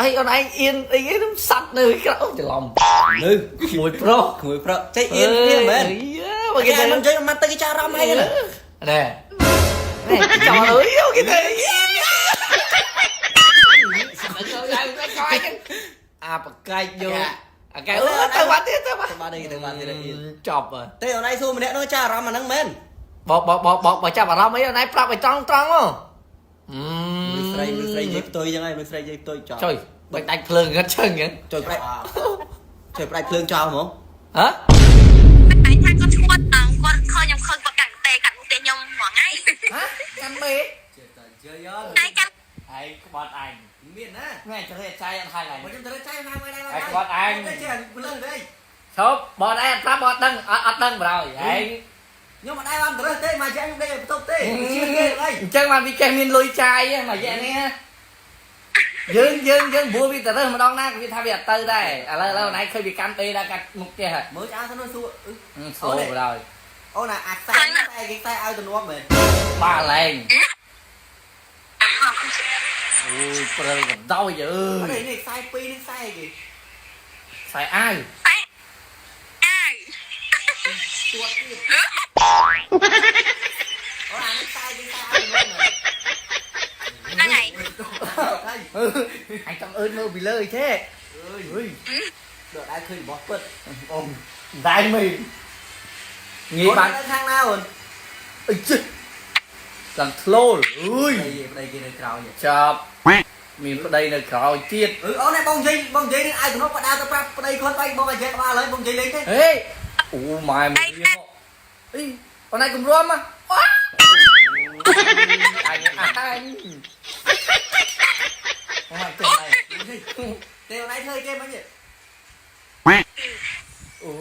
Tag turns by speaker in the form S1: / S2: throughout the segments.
S1: អីអូនឯងអៀនអីគេនឹងសัตว์នៅក្រៅច្រឡំ
S2: នៅ
S1: មួយប្រុស
S2: ក្មួយប្រុសចេះអៀនគ្នាមែន
S1: បើ
S2: គេ
S1: គេ
S2: មិននិយាយមកទៅគេចាប់អារម្មណ៍អីណា
S1: ណែណែចោលអើយគេទៅអាបកាច់យកអាកែអឺទៅបាត់ទៀតទៅបាត់
S2: ទៅបាត់អីទៅបាត់ទៀតអៀន
S1: ចប់ហើយ
S2: ទេអូនឯងសួរម្នាក់នោះចាប់អារម្មណ៍អាហ្នឹងមែន
S1: បបបបបចាប់អារម្មណ៍អីអូនឯងប្រាប់ឲ្យត្រង់ត្រង់ហ៎
S2: មនុស្សស្រីមនុស្សស្រីនិយាយផ្ទុយចឹងហើយមនុស្សស្រីនិយាយផ្ទុយចោល
S1: ចុយបាច់ដាច់ភ្លើងងឹតឈឹងចឹង
S2: ចុយផ្ដាច់ចុយផ្ដាច់ភ្លើងចោលហ្មង
S1: ហ៎
S3: តែថាគាត់ឈួតគាត់ខខ្ញុំខឹងគាត់កាន់ទេកាន់ទេខ្ញុំហ្មងថ្ងៃ
S1: ហ៎កាន់មេ
S3: តែកាន់
S1: ឯងក្បត់អញ
S2: មានណា
S1: ថ្ងៃត្រូវចៃអត់ហើយ
S2: មកខ្ញុំត្រូវចៃណាមួយដែរ
S1: ឯងក្បត់អញ
S2: ចេះភ្លើងទេ
S1: ឈប់បត់ឯងប្រាប់បត់ដឹងអត់អត់ដឹងប្រយឯង
S2: ខ្ញុំអត់ដែរបានត្រូវទេមកយ៉ាងខ្ញុំដេកឲ្យបន្ទប់ទេជឿគេអី
S1: អញ្ចឹងបានវាចេះមានលុយចាយហ្នឹងមួយរយៈនេះយើងយើងយើងព្រោះវាទៅរើសម្ដងណាវាថាវាអត់ទៅដែរឥឡូវឥឡូវណៃឃើញវាកាន់ទេដល់កាត់មុខផ្ទះហ่ะ
S2: មើលឆ្អើសិនសួរ
S1: ស្លោប្រយ
S2: អូនអាខ្សែខ្សែគេខ្សែឲ្យទំនាប់មែន
S1: បាឡែងអូយព្រិលកដោយអើ
S2: អត់
S1: យ
S2: នេះខ្សែពីរនេះខ្សែគេ
S1: ខ្សែអាវ
S3: តែអាយ
S2: ទួតទៀតអូនអានេះខ្សែគេខ្សែឲ្យទំនាប់មែន
S3: ហ្នឹងហើយ
S2: ហើយ
S1: អញចង់អើយមើលពីលើអីទេ
S2: អើយ
S1: អើយ
S2: ដល់ដែរឃើញរបស់ពិត
S1: អ៊ំដៃមើលងាយបាន
S2: នៅខាងណាអូន
S1: អីជិះឡើងធ្លោលអើយ
S2: ប្តីប្តីគេនៅក្រោយ
S1: ចាប់មានប្តីនៅក្រោយទៀត
S2: អឺអូនបងនិយាយបងនិយាយនឹងឲ្យទំនាប់គាត់ដើរទៅប្រាប់ប្តីគាត់បែកបងឲ្យយកក្បាលហើយបងនិយាយលេងទេ
S1: ហេអូម៉ែមករៀងអីអូនឯងគម្រាំហ៎អញអញអូម៉ែទៅណៃ
S2: ទេអូនឯងធ្វើគេមិញ
S1: អូ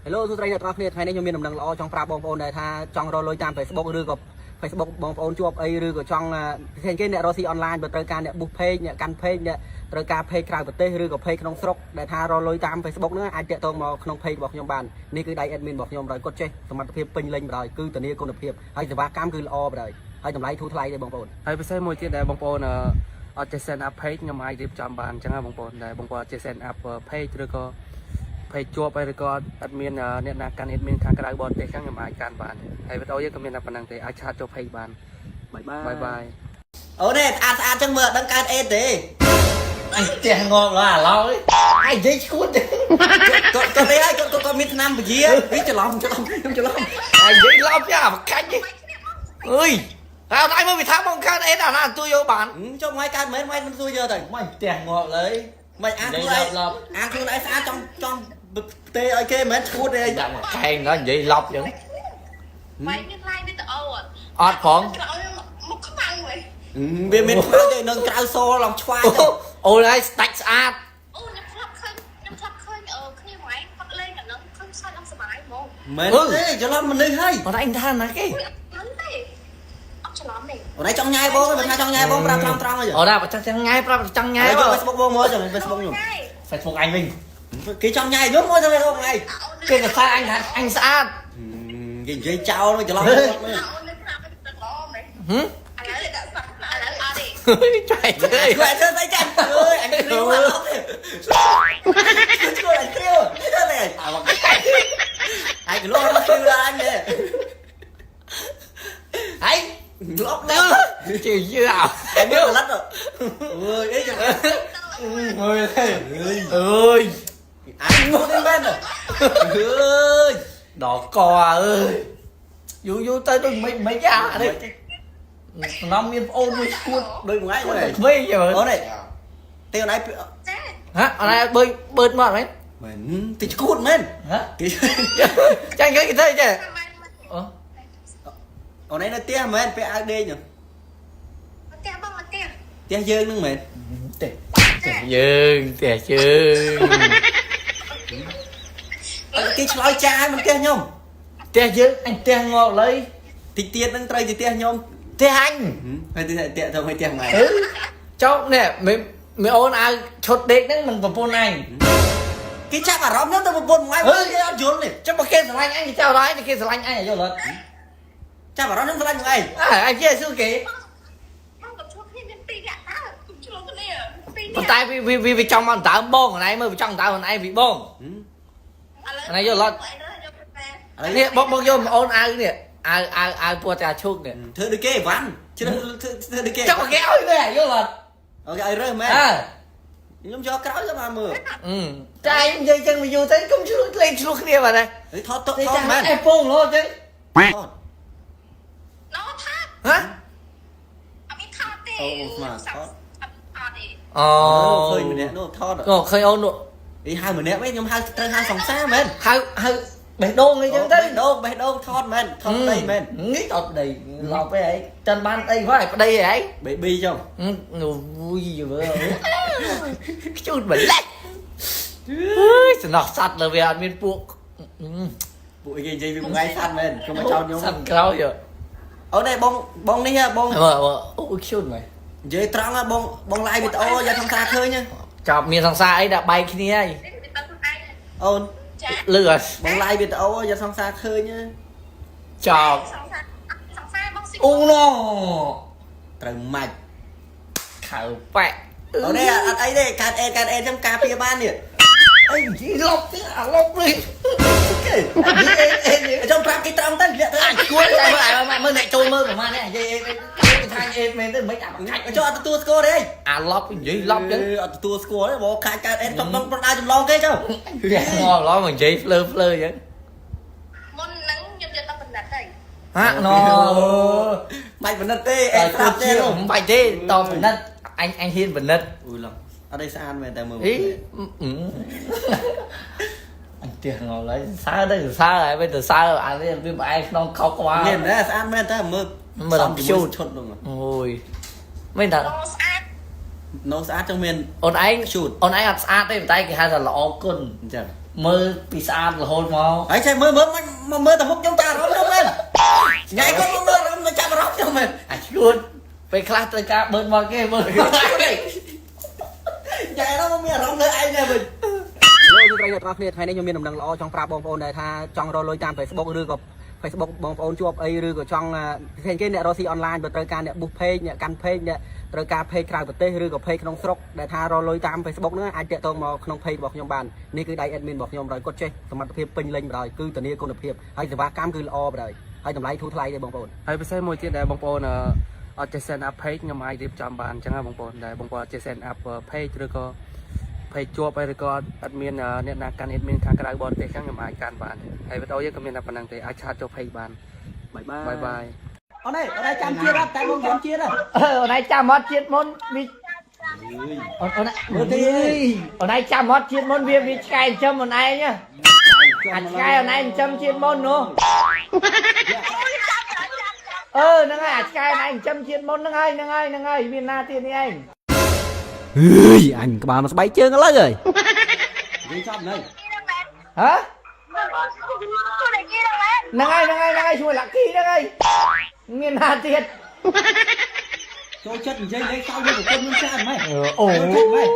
S2: Hello សួស្តីអ្នកទាំងអស់គ្នាថ្ងៃនេះខ្ញុំមានដំណឹងល្អចង់ប្រាប់បងប្អូនដែរថាចង់រកលុយតាម Facebook ឬក៏ Facebook បងប្អូនជួបអីឬក៏ចង់ពិសេសគេអ្នករកស៊ីអនឡាញបើត្រូវការអ្នក boost page អ្នកកាន់ page អ្នកត្រូវការ page ក្រៅប្រទេសឬក៏ page ក្នុងស្រុកដែលថារកលុយតាម Facebook ហ្នឹងអាចតាក់ទងមកក្នុង page របស់ខ្ញុំបាននេះគឺដៃ admin របស់ខ្ញុំដោយគាត់ចេះសមត្ថភាពពេញលេញបណ្ដោយគឺធានាគុណភាពហើយសេវាកម្មគឺល្អបណ្ដោយហើយតម្លៃធូរថ្លៃទេបងប្អូន
S4: ហើយពិសេសមួយទៀតដែលបងប្អូនអត់ចេះ set up page ខ្ញុំអាចរៀបចំបានអញ្ចឹងណាបងប្អូនដែលបងប្អូនអត់ចេះ set up page ឬក៏ page ជាប់ហើយឬក៏អត់មានអ្នកណាកាន់ admin ខាងក្រៅបរទេសអញ្ចឹងខ្ញុំអាចកាន់បានហើយវីដេអូយើងក៏មានតែប៉ុណ្្នឹងទេអាច chat ចូល page បាន
S2: បាយបាយ
S4: បាយបាយ
S2: អូនេះស្អាតស្អាតចឹងមើលអត់ដឹងកើតអេទេ
S1: អញផ្ទះងាប់ឡើយឡោយអញនិយាយឈួតទេ
S2: គាត់គាត់នេះហើយគាត់គាត់មានឆ្នាំពជាវាច្រឡំច្រឡំខ្ញុំច្រឡំ
S1: អញនិយាយឡប់យ៉ាបកាច់ទេអើយហើយអត់ឲ្យមើលវាថាមកកើតអេដល់ណាទួយកបាន
S2: ចុះមកកើតមែនមកមិនសួរយកទៅ
S1: មកផ្ទះងាប់លើយ
S2: មិនអានខ្លួនឯងអានខ្លួនឯងស្អាតចង់ចង់ទេឲ្យគេមិនមែនឈួតទេអី
S1: ដាក់មកកែងដល់និយាយឡប់ចឹង
S3: បាយមាន live វីដេអូអត់
S1: អត់ផង
S3: ក្រោយមកខ្មាំងវិញ
S2: វាមានខ្មៅទេនឹងក្រៅសឡងឆ្វាយ
S1: អូនហើយស្ដាច់ស្អាត
S3: អូខ្ញុំធ្លាប់ឃើញខ្ញុំធ្លាប់ឃើញអឺគ្នាមួយឯងគាត់លេងអាហ្នឹងឃើញសើចឡើងសុបាយហ្មង
S2: មែនទេច្រឡំមនុស្សហើយ
S1: អូនឯងថាណាគេ
S3: ហ្នឹងទេអត់ច្រឡំទេ
S2: អូនឯងចង់ញ៉ាយបងមិនថាចង់ញ៉ាយបងប្រាប់ត្រង់ត្រង់ហើយ
S1: អូនណាបើចង់ញ៉ាយប្រាប់ចង់ញ៉ាយ
S2: យក Facebook បងមកចាំ Facebook ខ្ញុំ
S1: Facebook អញវិញ
S2: គេចង់ញ៉ាយខ្ញុំមកចាំ Facebook ឯង
S1: គេក៏ថាអញថាអញស្អាត
S2: គេនិយាយចោលច្រឡំ
S3: អូននៅប្រាប់ឲ្យទឹកល្អមែន
S1: ហឹម
S3: ឥឡូវដាក់សាក់ឥឡូវអត់ទេ
S1: ចែកទេ
S2: ខ្វាក់ធ្វើស្អីចាអើយអញគ្រាវអត់ទេឈួតអញគ្រាវធ្វើស្អី
S1: អាមក
S2: ឯងក្លូរគ្រាវដល់អញទេ
S1: ហើយ
S2: លប់ដល់
S1: ជឿយឺអោ
S2: ឯងមើលផលិតអើយអីចឹង
S1: អើយអើយ
S2: អញមកនេះមែនអើយ
S1: ដល់កអើយយូរយូរទៅដូចមិនមិនយ៉ានេះសំណំមានប្អូនមួយឈួត
S2: ដូចមួយថ្ងៃ
S1: ក្មេងយ
S2: អូននេះទេអូនឯង
S3: ចា
S1: ហ៎អនឯងបើបើមកមែន
S2: មែនតិចគួតមែន
S1: ហ៎
S2: គេ
S1: ចាញ់គេទៅចេះ
S3: តាម
S1: អូ
S2: អូនឯងនៅផ្ទះមែនពេលអាវដេក
S3: ផ្ទះបងផ្ទះ
S2: ផ្ទះយើងនឹងមែន
S1: ទេយើងទេយើង
S2: គេឆ្លើយចាយមិនផ្ទះខ្ញុំ
S1: ផ្ទះយើងអញផ្ទះងល់លើ
S2: តិចទៀតនឹងត្រូវជាផ្ទះខ្ញុំ
S1: ផ្ទះអញ
S2: ហើយផ្ទះផ្ទះទៅឲ្យផ្ទះថ្ងៃ
S1: អឺចុះនេះមេមេអូនអាវឈុតដេកហ្នឹងមិនប្រពន្ធអញ
S2: គេចាប់អារម្មណ៍ខ្ញុំទៅប្រពន្ធមួយថ្ងៃគេអត់យល់ទេ
S1: ចុះបើគេស្រឡាញ់អញគេចោលហើយគេស្រឡាញ់អញយល់អត់
S2: ចាប់អារម្មណ៍ខ្ញុំស្រឡាញ់មួយឯង
S1: អើអញចេះសួរគេ
S3: បងក៏ជួបគ្នាមានពីរនាក់តើខ្ញុំឆ្លងគ្នា
S1: ប៉ុន្តែវាវាវាចង់មកដើមបងខ្លួនឯងមើលវាចង់ដើមខ្លួនឯងពីបង
S3: ឥឡូវយកតែ
S1: នេះបងបងយកអូនអាវនេះអាវអាវអាវពណ៌ចាឈូកនេះ
S2: ធ្វើដូចគេអីវ៉ាន់ជ្រើសធ្វើដូចគេ
S1: ចង់គេឲ្យមើលយល់អត់
S2: OK ឲ្យរើសមែន
S1: អើ
S2: ខ្ញុំយកក្រោយទៅមកមើល
S1: តែឯងនិយាយចឹងវាយូរទៅកុំឆ្លោះលេងឆ្លោះគ្នាបាទ
S2: ហេថតថត
S1: តែ
S2: មែន
S1: អេពងលោចឹង
S2: ថត
S3: ណូថា
S1: ហ៎
S3: អត់មានថតទេអត់ទេ
S1: អូ
S2: ឃើញម្នាក់នោះថត
S1: អូឃើញអូននោះ
S2: អីហៅម្នាក់វិញខ្ញុំហៅត្រូវហៅសង្សារមែន
S1: ហៅហៅបេះដូងអីចឹងទៅ
S2: ដូងបេះដូងថតមែនថតប្តីមែន
S1: នេះថតប្តីឡប់ឯងចិនបានអីហ្នឹងប្តីឯង
S2: baby ចុង
S1: អូយវើខ្ជូតម្លេះអើយសំណោះសัตว์លើវាអត់មានពួក
S2: ពួកគេនិយាយពីថ្ងៃសัตว์មែនកុំមកចោទខ្ញុំ
S1: សัตว์ក្រោយ
S2: អូនេះបងបងនេះបង
S1: មើលមើលអូខ្ជូតមែន
S2: និយាយត្រង់បងបង live វីដេអូយកសង្សារឃើញ
S1: ចាប់មានសង្សារអីដាក់បែកគ្នាហើយ
S3: ទៅខ្លួនឯង
S2: អូន
S3: ចា
S1: លឺអត់
S2: បង live វីដេអូយកសង្សារឃើញ
S1: ចាប់
S3: សង្សារសង្សារបងស៊ី
S1: អូណូ
S2: ត្រូវម៉ាច់
S1: ខៅប៉ែ
S2: អូនេះអត់អីទេកាត់អេកាត់អេចឹងការពារបាននេះ
S1: អីយីលប់ទេអាលប់នេះ
S2: គេ
S1: អេអេ
S2: ចង់ប្រាប់គេត្រង់ទៅលាក់ទៅ
S1: អញគួរតែមើលមើលអ្នកចូលមើលប្រហែលនេះនិយាយអេថាអេមែនទេមិនអាកាច់
S2: ចុះអត់ទទួលស្គាល់ទេ
S1: អាលប់និយាយលប់ចឹង
S2: អត់ទទួលស្គាល់ទេបងខាច់កើតអេចង់ប្រដៅចម្លងគេចុះ
S1: ងល់ឡមកនិយាយភ្លើភ្លើចឹង
S3: មុនហ្នឹងខ្ញុំយកទៅបណ្ឌិតទៅ
S1: ហាក់ណូ
S2: បាច់បណ្ឌិតទេអេប្រាប់ទេនោះ
S1: មិនបាច់ទេតបណ្ឌិតអញអញហ៊ានបណ្ឌិត
S2: អ៊ូឡំអត់ទេស្អាតមែនតែមើល
S1: អីអញទៀងងល់ហើយសើទៅសើហើយវិញទៅសើអានេះវាផ្អែកក្នុងខោក្បាល
S2: នេះណែស្អាតមែនតែមើល
S1: មើលដល់ខ្ជូត
S2: ឈុតនោះ
S1: អូយមិនថា
S3: ណូស្អាត
S2: ណូស្អាតចង់មាន
S1: អូនឯង
S2: ខ្ជូត
S1: អូនឯងអត់ស្អាតទេប៉ុន្តែគេហៅថាល្អគុណ
S2: អញ្ចឹង
S1: មើលពីស្អាតរហូតមក
S2: ហើយចេះមើលមើលមកមើលតែមុខខ្ញុំតែអារម្មណ៍ខ្ញុំមែនញ៉ៃគាត់មកមើលអារម្មណ៍មកចាប់អារម្មណ៍ខ្ញុំមែន
S1: អាឈួតពេលខ្លះត្រូវការបឺនមកគេមើល
S2: ញ៉ៃនោះមកមានអារម្មណ៍លើឯងដែរវិញ
S5: លោកលោកស្រីអ្នកទាំងអស់គ្នាថ្ងៃនេះខ្ញុំមានដំណឹងល្អចង់ប្រាប់បងប្អូនដែរថាចង់រកលុយតាម Facebook ឬក៏ Facebook បងប្អូនជួបអីឬក៏ចង់ពិសេសគេអ្នករកស៊ីអនឡាញបើត្រូវការអ្នក boost page អ្នកកាន់ page អ្នកត្រូវការ page ក្រៅប្រទេសឬក៏ page ក្នុងស្រុកដែលថារកលុយតាម Facebook ហ្នឹងអាចតាក់ទងមកក្នុង page របស់ខ្ញុំបាននេះគឺដៃ admin របស់ខ្ញុំដោយគាត់ចេះសមត្ថភាពពេញលេញបណ្ដោយគឺធានាគុណភាពហើយសេវាកម្មគឺល្អបណ្ដោយហើយតម្លៃធូរថ្លៃទេបងប្អូន
S4: ហើយពិសេសមួយទៀតដែលបងប្អូនអត់ចេះ set up page ខ្ញុំអាចរៀបចំបានអញ្ចឹងណាបងប្អូនដែលបងប្អូនអត់ចេះ set up page ឬក៏ page ជាប់អីឬក៏អត់មានអ្នកណាកាន់ admin ខាងក្រៅបរទេសអញ្ចឹងខ្ញុំអាចកាន់បានហើយវីដេអូយើងក៏មានតែប៉ុណ្្នឹងទេអាច chat ចូល page បាន
S2: បាយបាយ
S4: បាយបាយ
S2: អូនឯងអូនឯងចាំជាតិអត់តែបងចាំជាតិហ៎
S1: អឺអូនឯងចាំអត់ជាតិមុនវាអូនអូន
S2: មើលទី
S1: អូនឯងចាំអត់ជាតិមុនវាវាឆ្កែចិញ្ចឹមអូនឯងហ៎អាឆ្កែអូនឯងចិញ្ចឹមជាតិមុននោះអឺហ្នឹងហើយអាឆ្កែអូនឯងចិញ្ចឹមជាតិមុនហ្នឹងហើយហ្នឹងហើយហ្នឹងហើយមានណាទៀតនេះឯង
S5: អើយអញក្បាលមកស្បែកជើងឥឡូវហើយ
S2: និយាយចប់នៅ
S1: ហ៎
S3: ខ្លួនឯងគេហ្នឹងមែន
S1: ហ្នឹងហើយហ្នឹងហើយហ្នឹងហើយជួយលាក់គីហ្នឹងហើយមានណាទៀត
S2: ចូលចិត្តនិយាយលេងសើចយកប្រពន្ធខ្ញុំច្រើនម៉េច
S1: អូ
S2: ចូលចិត្តម៉េច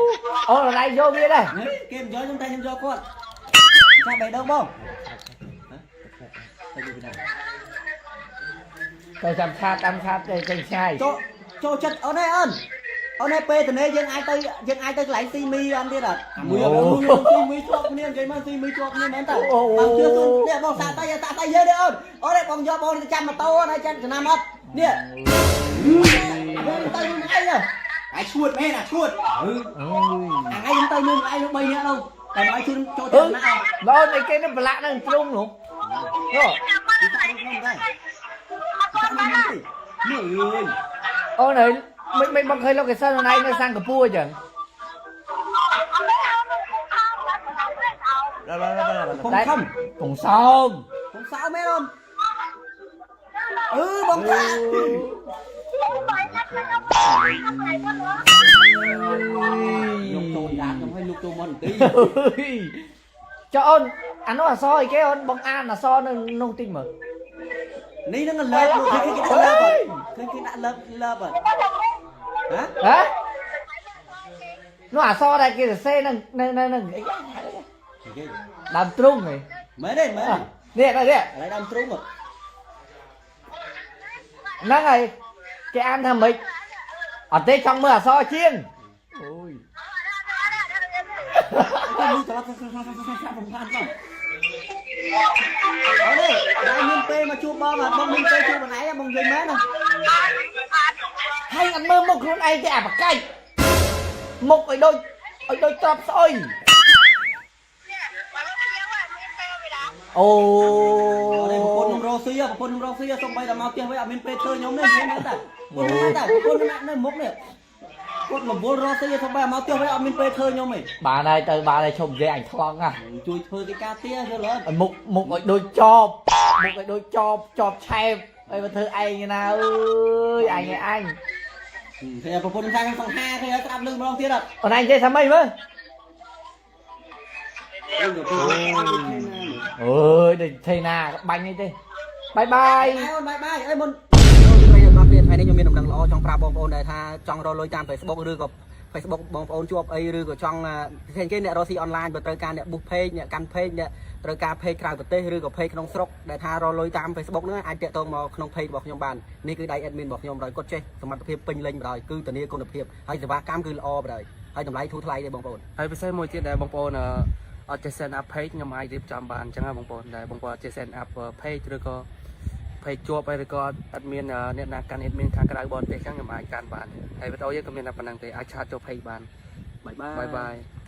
S1: អូនឯងយកវាដែរ
S2: គេមិនយកខ្ញុំតែខ្ញុំយកគាត់ចាំបេះដូងបងទៅពីណា
S1: ទៅចាំឆាតតាមឆាតទៅទៅឆ្ងាយ
S2: ចូលចូលចិត្តអូនឯងអូនអូនឯងពេលតនេះយើងអាចទៅយើងអាចទៅកន្លែងស៊ីមីអត់ទៀតអត់មួយមួយស៊ីមីជាប់គ្នានិយាយមកស៊ីមីជាប់គ្នាមែនតើបងជឿសុននេះបងសាតៃសាតៃយើងនេះអូនអូនឯងបងយកបងទៅចាំម៉ូតូអូនឯងចាំចំណាំអត់នេះបងទៅនឹងឯងអាឈួតមែនអាឈួតអាថ្ងៃខ្ញុំទៅនឹងឯង3នាក់នោះតែមកឲ្យជូនចូល
S1: អឺ
S2: ចិត្តណា
S1: បងអូនអីគេនឹងប្រឡាក់នឹងទ្រុងនោះនោះ
S2: ខ្ញុំដែរមើលអើយ
S1: អូនអើយមិនមិនបងឃើញ location អូនឯងនៅសិង្ហបុរីអញ្ចឹង
S2: ខំខំ
S1: កងសោម
S2: កុំសើមែនអូនអឺបងថាលោកចូលដាតខ្ញុំឲ្យលោកចូលមកបន្តិច
S1: ចុះអូនអានោះអសអីគេអូនបងអានអសនៅនោះតិចមើល
S2: នេះនឹងលើកឃើញគេដាក់លើកឃើញគេដាក់លើកលើកហ៎
S1: ហ៎នោះអសដែលគេសរសេរនឹងនៅនៅនឹងអី
S2: គេ
S1: ដើមទ្រុងហី
S2: មែនទេមែន
S1: នេះនេះ
S2: ឥឡូវដើមទ្រូង
S1: ហ្នឹងហើយគេអានថាម៉េចអត់ទេចង់មើលអសជាងអូយ
S2: គេលឺត្រឡប់ស្រាប់ស្រាប់បំផានបងអូនេះដល់មានពេលមកជួបបងបងមានពេលជួបបងឯងបងនិយាយមែនណា
S1: ហើយអត់មើលមុខខ្លួនឯងទេអាបកាច់មុខឲ្យដូចទ្របស្អុយអូ
S2: អូនេះប្រពន្ធខ្ញុំរស់ស៊ីប្រពន្ធខ្ញុំរស់ស៊ីសំបីតែមកផ្ទះវិញអត់មានពេលធ្វើខ្ញុំទេនិយាយមែនតាប្រពន្ធខ្ញុំតែប្រពន្ធខ្ញុំនៅមុខនេះគាត់រវល់រស់ស៊ីសំបីមកផ្ទះវិញអត់មានពេលធ្វើខ្ញុំទេ
S1: បានហើយទៅបានហើយឈប់និយាយអញថ្លង់ណា
S2: ជួយធ្វើកិច្ចការផ្ទះយល់អត់
S1: មុខមុខឲ្យដូចចបមុខឲ្យដូចចបចបឆែបអីមកធ្វើឯងណាអើយអញឯងអញ
S2: គេប្រពន្ធខ្ញុំថាខ្ញុំសង្ហាគេឲ្យស្ដាប់លឺម្ដងទៀតអត់
S1: អូនឯងនិយាយថាម៉េចមើលអើយដូចថេណាបាញ់អីទេបាយបាយ
S2: អូនបាយបាយអីមុនប្រិយមិត្តគ្នាថ្ងៃនេះខ្ញុំមានដំណឹងល្អចង់ប្រាប់បងប្អូនដែរថាចង់រកលុយតាម Facebook ឬក៏ Facebook បងប្អូនជួបអីឬក៏ចង់ពិសេសគេអ្នករកស៊ីអនឡាញបើត្រូវការអ្នក boost page អ្នកកាន់ page អ្នកត្រូវការ page ក្រៅប្រទេសឬក៏ page ក្នុងស្រុកដែលថារកលុយតាម Facebook ហ្នឹងអាចតាក់ទងមកក្នុង page របស់ខ្ញុំបាននេះគឺដៃ admin របស់ខ្ញុំដោយគាត់ចេះសមត្ថភាពពេញលេញបណ្ដោយគឺធានាគុណភាពហើយសេវាកម្មគឺល្អបណ្ដោយហើយតម្លៃធូរថ្លៃទេបងប្អូន
S4: ហើយពិសេសមួយទៀតដែលបងប្អូនអត់ចេះ set up page ខ្ញុំអាចរៀបចំបានអញ្ចឹងណាបងប្អូនដែលបងប្អូនអត់ចេះ set up page ឬក៏ page ជាប់ហើយឬក៏អត់មានអ្នកណាកាន់ admin ខាងក្រៅបរទេសអញ្ចឹងខ្ញុំអាចកាន់បានហើយវីដេអូយើងក៏មានតែប៉ុណ្្នឹងទេអាច chat ចូល page បាន
S2: បាយបាយ
S4: បាយបាយ។